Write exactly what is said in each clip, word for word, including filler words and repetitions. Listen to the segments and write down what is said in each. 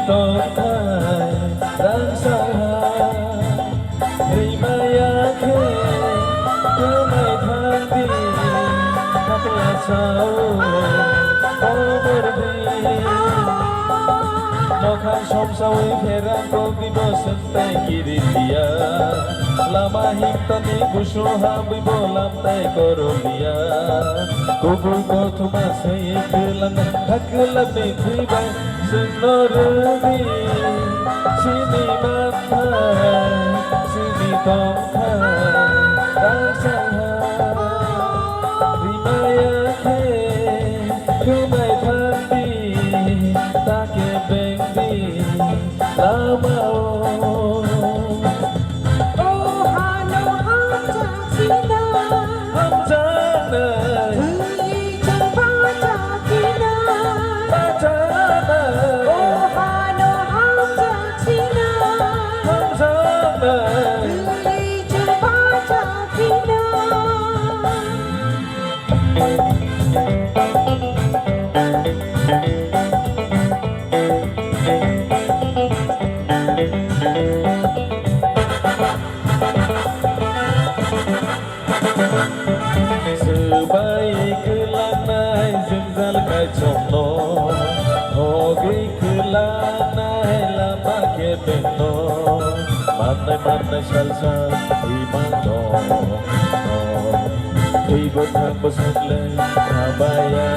Tongthai rang saha rimaya khe kwmai thangdi khakla sao obordi. Mokhang somsawi pherang kokdi bo swngtai kirindia. Lama himtani busu habwi bo lamtai koroliya. Kubui kothoma sai kwlang hakwlapni thwibai. Chwngno rwdi chini manthai, chini tongthai, rang saha rimaya khe kwmai thangdi, ta khe bengdi lama-o. O hano hamjak sina. Hamjaknai. Thwi chwng bacha sina. Bacha nai. O hano hamjak sina. Hamjaknai. Thwi chwng bacha sina. Swbai kwlangnai jwngjal kaichomno, hogwi kwlangnai lama kebengno, mannai mannai salsa imangno, twibo thangbo swnglai khabaya.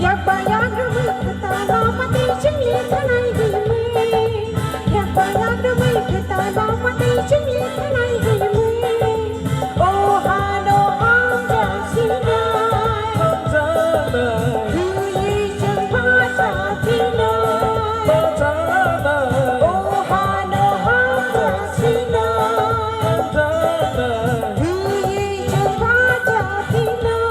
Yakba yakrwmwi kwtal lama tei chwngli thanai himwi. Yakba yakrwmwi kwtal lama tei chwngli thanai himwi. O hano hamjak sinai. Hamjaknai. Thwiwi chwng bacha sinai. Bacha nai. O hano hamjak sinai. Hamjaknai. Thwiwi chwng bacha sinai.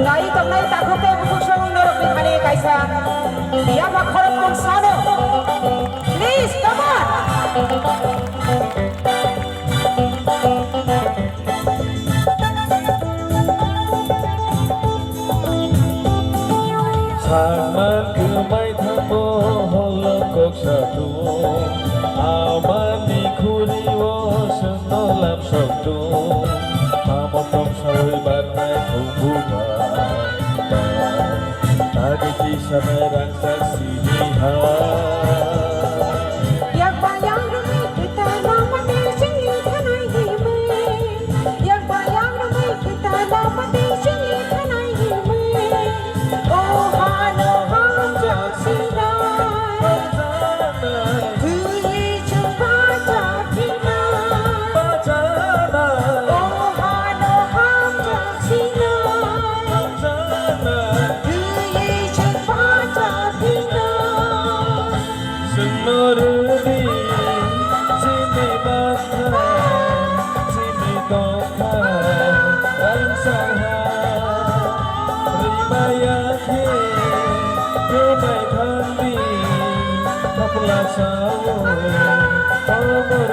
Nai tongnai takhuk tei bukhuk song norokni thani kaisa yapha khorokthum sano. Please, come on. Sakman kwmai thango holong kok satung, amani khuri-o chwngno lamsok tung, tamo tong sawi barnai khumbu ba, ba, tani tisanai rangchak sini ha. Yakba yakrwmwi kwtal lama tei chwngli thanai himwi. Yakba yakrwmwi kwtal lama tei chwngli thanai himwi. O hano hamjak sinai. Thwiwi chwng bacha phinai. O hano hamjak sinai. Thwiwi chwng bacha phinai. Chwngno rwdi chini manthai, chini tongthai, rangchak ha. Rimaya khe kwmai thangdi, khakla sao, o mor